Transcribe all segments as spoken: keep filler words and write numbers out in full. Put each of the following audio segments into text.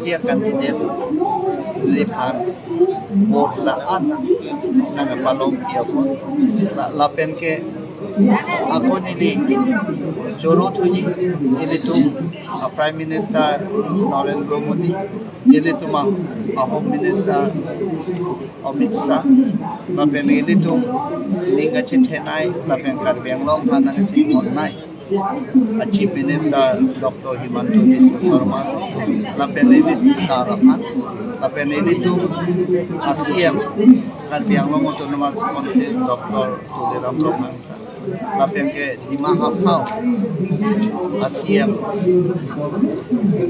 Dia candidate neliphan vote la-an nangpalongpi apot. La, lapen ke ako neli choro thuji, ilitum a Prime Minister Narendra Modi, ilitum a, a Home Minister Amit Shah, lapen ilitum ning kachethenei, lapen Karbi Anglong aphan nangchimonnei a Chief Minister Doctor Himanta Biswa Sarma, lapen ili Sarma, lapen ilitum a C M Karbi Anglong Autonomous Council Doctor Tuliram Ronghang sir, lapen ke Dima Hasao a C M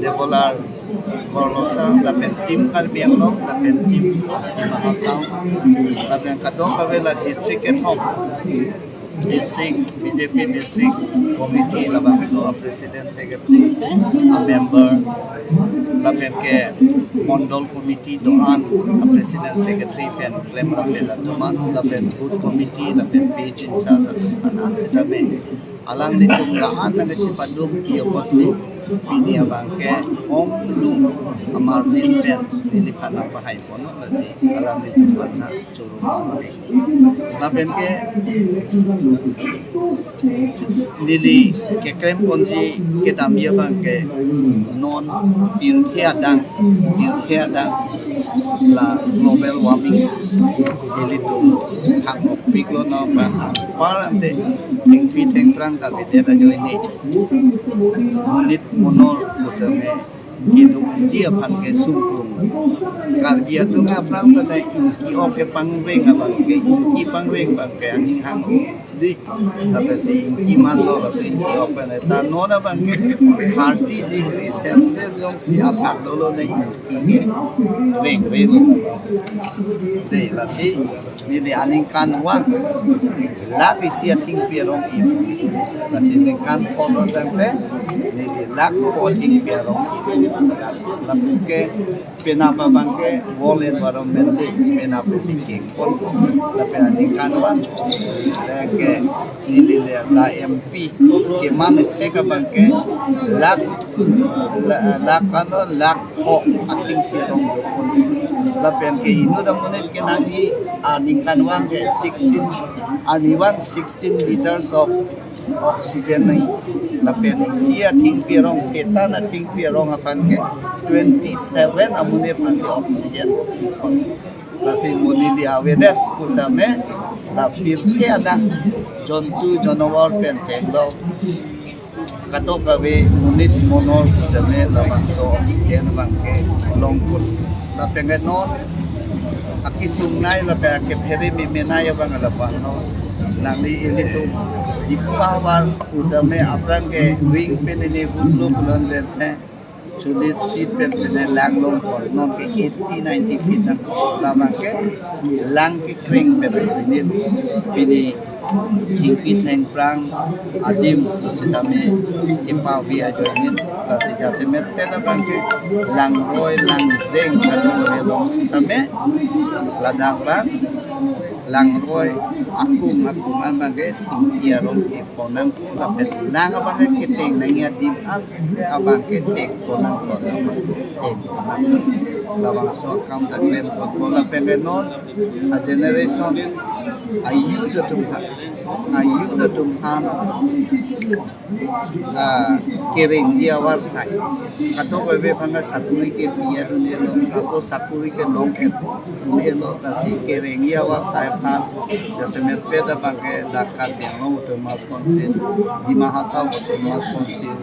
Debolal Gorlosa, lapen Team Karbi Anglong, lapen Team Dima Hasao, lapen kadokave la district kethom, district B J P district committee labangso a president secretary, a member, lapen ke mondol committee do-an a president secretary pen klemrap pen atum an, lapen booth committee, lapen page in charge an, an sitame alanglitum la-an nangchepadukpi apotsi pini abang ke ongdung a margin pen neliphan nangpahai ponlo, lasi alanglitum aphan nangchoro ponlo. Lapen ke neli keklem ponji kedamji abang ke non pirthe adang, pirthe adang la global warming ilitum hang opik lo, non bang apar ante thengpi thengphrang kavedet ajoine monit monor pusitame kedungji aphan ke sungkrung. Karbi atum aphrang pada ingki ok kepangreng abang ke, ingki pangreng abang ke aning hang di, tapi si ingki manlo, si ingki ok pen ta non abang ke thirty degree Celsius jongsi athak dolo ne ingki ke reng relo. Dei, lasi neli aningkanvang lakh isi athengpi arong-i. Lasi ningkan pho lo tangte neli lakh pho athengpi arong-i. Lapen ke penap abang ke World Environment Day, penap isi cheng pon. Lapen aningkanvang ke neli le la M P keman isi abang ke lakh, la-, lakh ano, lakh pho athengpi arong-i. Lapen ke inut amonit kenangji aningkanvang ke sixteen, arnivang sixteen liters of oxygen nangji. Lapen isi athengpi arong, thetan athengpi arong aphan ke twenty seven amonit aphansi oxygen. Lasi monit di avedet pusitame la pirthe adang jontu janwar pen chenglok kadokave monit monor pusitame labangso oxygen abang ke longput. Lapen ke non akesung nei lapen akephere memenei abang lapu-an non. Nangli ilitum Diphu ahavar pusitame aphrang ke ring pen ini huklo pulote chollis feet pen sene lang longpon, non ke eighty, ninety feet nang. Labang ke lang kekreng pen ini, ini thengpi thengphrang adim sitame kepavi ajoine, lasi jasemet pen abang ke langroi langjeng adim long sitame ladak abang langroi akung akung abang ke thengpi arong-i pon nangpo, lapen lang abang ke keteng nangji adim an abang ke teng pon nangpo, teng pon nangpo. Labangso akam ta klem ponpo, lapen ke non a generation, a youth atum aphan, a youth atum aphan, ah, kerengji avarsai. Kadokave aphan ke sakori kepi-et un-elo, ako sakori kelong-et un-elo, lasi kerengji avarsai aphan jasemet pen abang ke dak Karbi Anglong Autonomous Council, Dima Hasao Autonomous Council,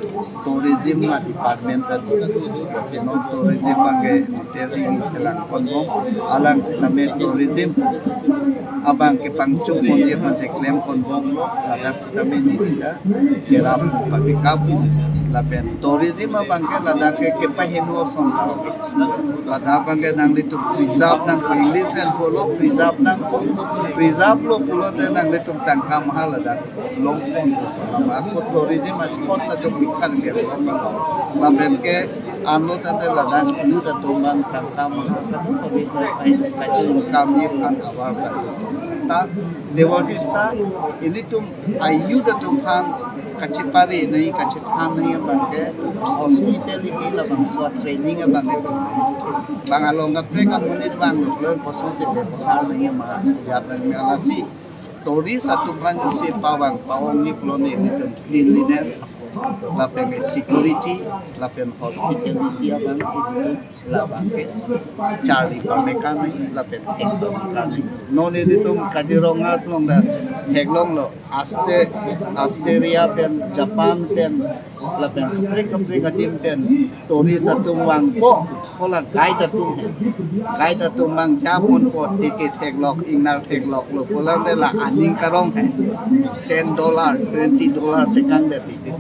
tourism a department ta do. Lasi non tourism abang ke Ritesh Enghi si lang ponbom, alang sitame tourism abang ke pangchok ponji aphan si klem ponbom, ladak sitame neli ta cherap papi kap, lapen tourism abang ke ladak ke kepaheno ason ta. Ladak abang ke nanglitum preserve nangpo, English pen pulo preserve nangpo, preserve lo pulote nanglitum tangka maha ladak longpon. Ako tourism a spot ta jok bikan biar longpon. Lapen ke anlo tangte ladak youth atum abang tangka maha, kadokave ta pai kachi income ni aphan avarsai. Ta Dewa Krista ilitum a youth atum aphan Kachipari nangji, kachethan nangji abangke hospitality labangso training abangke. Bang along kaprek amonit vanglo, kosonsi bebohar nangji ma, ya nangji ma lasi. Tourist atum aphan si pavang pavang ni pulo nelitum cleanliness, lapen security, lapen hospitality abang nelitum labangke charli pame kani lapen thek pame kani. Non nelitum Kaziranga along ta theklonglo, Aste-, Australia pen, Japan pen, lapen kaprek kaprek adim pen tourist atum vangpo, hala guide atum he. Guide atum vang japonpo, ticket theklok, ingnar thekloklo, hala te la aning karong he. Ten dollar, twenty dollar tekang det ticket.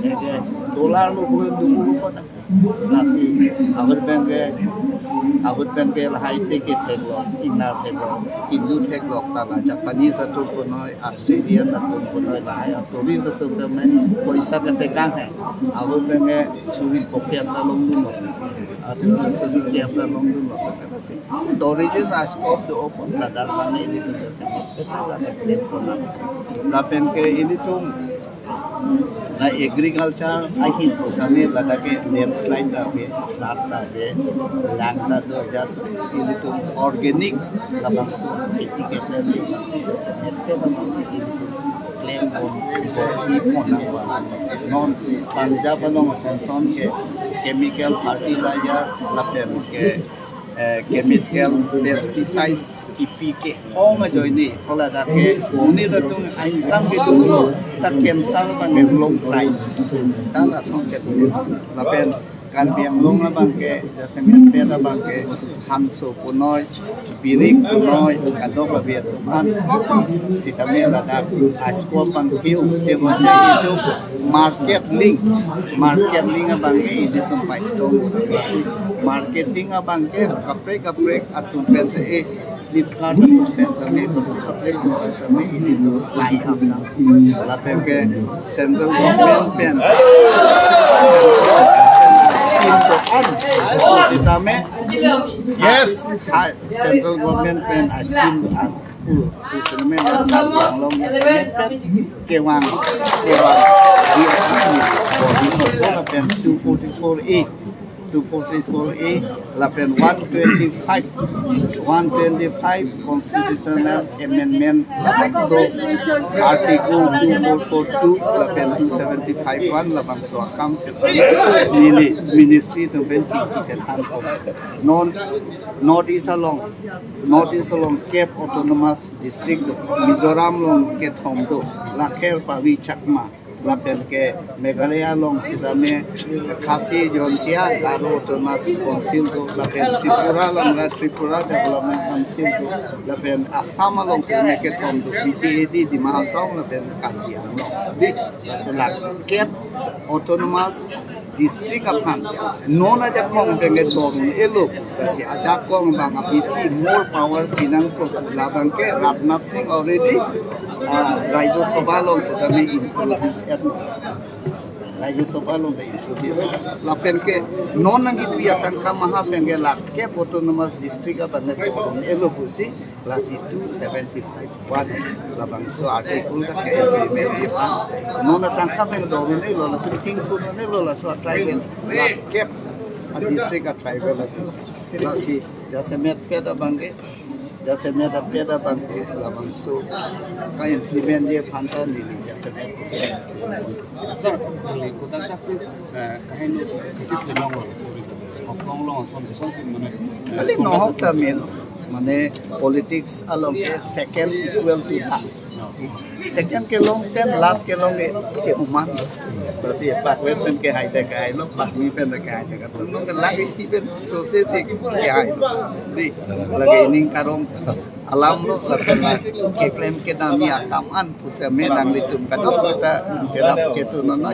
Eke dollar lo bulan dulu kota. Lasi ahut pen ke, ahut pen ke lahai ticket theklok, ingnar theklok, Hindu theklok, ta la Japanese atum punoi, Australian atum punoi, lahai tourist atum tame poisa ketekang he. Ahut pen ke suri pocket ta longdunlo. Atum suri kep ta longdunlo. Lasi tourism a-scope do-o pon ladak bang ilitum ke semi. Lapen ke ilitum la agriculture ahin pusitame ladak ke landslide ta ave, flood ta ave, lang ta do ajat, ilitum organic labangso kheti keklem, labangso jasemet pen labang ilitum klem pon, pon pon nang. Non Punjab along ason ason ke chemical fertilizer lapen ke, eh, chemical pesticides kipi ke-ong ajoine, hala dak ke monit atum a-income ke dolo, ta cancer abangke long flight. Ta lason ke lapen Karbi Anglong abangke, jasemet pen abangke, hanso punoi, birik punoi, kadokave atum an. Sitame ladak a-scope abang keu, tebon si itum market link, market link abangke ilitum pai strong. Marketing abangke kaprek kaprek atum pen si, eh, Flipkart atum pen sitame, kaprek atum pen sitame, ilitum line up nang. Lapen ke central government pen scheme do-an sitame. Yes. Ha, central government pen a-scheme do-an. Pu, pu sitame dan dan bang long ya sitame pen kevang, kevang. Di, di, di, di, lapen two forty-four A, two forty-four A, lapen one twenty-five, one twenty-five constitutional amendment labangso, article two four four two, lapen two seventy-five one, labangso akam sitame neli ministry atum pen chingki chethan pon. Non North East along, North East along kep autonomous district do, Mizoram along kethom do, Lakher, Pavi, Chakma, lapen ke Meghalaya along sitame Khasi, Jaintia, Garo Autonomous Council do, lapen Tripura along la Tripura Development Council do, lapen Assam along sitame kethom do, B T A D, Dima Hasao, lapen Karbi Anglong. Di, lasi la kep autonomous district aphan non ajakong pen ke do-un-elo, lasi ajakong abang abisi more power pinangpo pu labangke Rajnath Singh already, ah, Rajya Sabha along sitame introduce et. Rajya Sabha along ta introduce. Lapen ke non nangkipi atangka maha pen ke la kep autonomous district abang ke do-un-elo pusi, lasi two seventy-five one labangso article ta ke-implement ji aphan. Non atangka pen do-un-elo, latum thingthun-un-elo, laso a-tribal la kep a-district a-tribal atum. Lasi jasemet pet abangke, jasemet apet abangke labangso ka-implement ji aphan ta neli jasemet. Sir, kali kotak tak si, eh, kahin kecil kelong lo, sorry. Haflong along ason, ason si mane, eh, kali nohok kami, mane politics along ke second equal to last. Second kelong pen last kelong ke che-oman. Lasi pakve pen kehai ta kehailo, pakmi pen ta kehai ta kehailo. Nong ke lagi si pen sose si kehailo. Di, lagi ining karong alam lo, lapen la keklem kedam ni akam an pusitame nanglitum kadokave ta chedap chetu nono.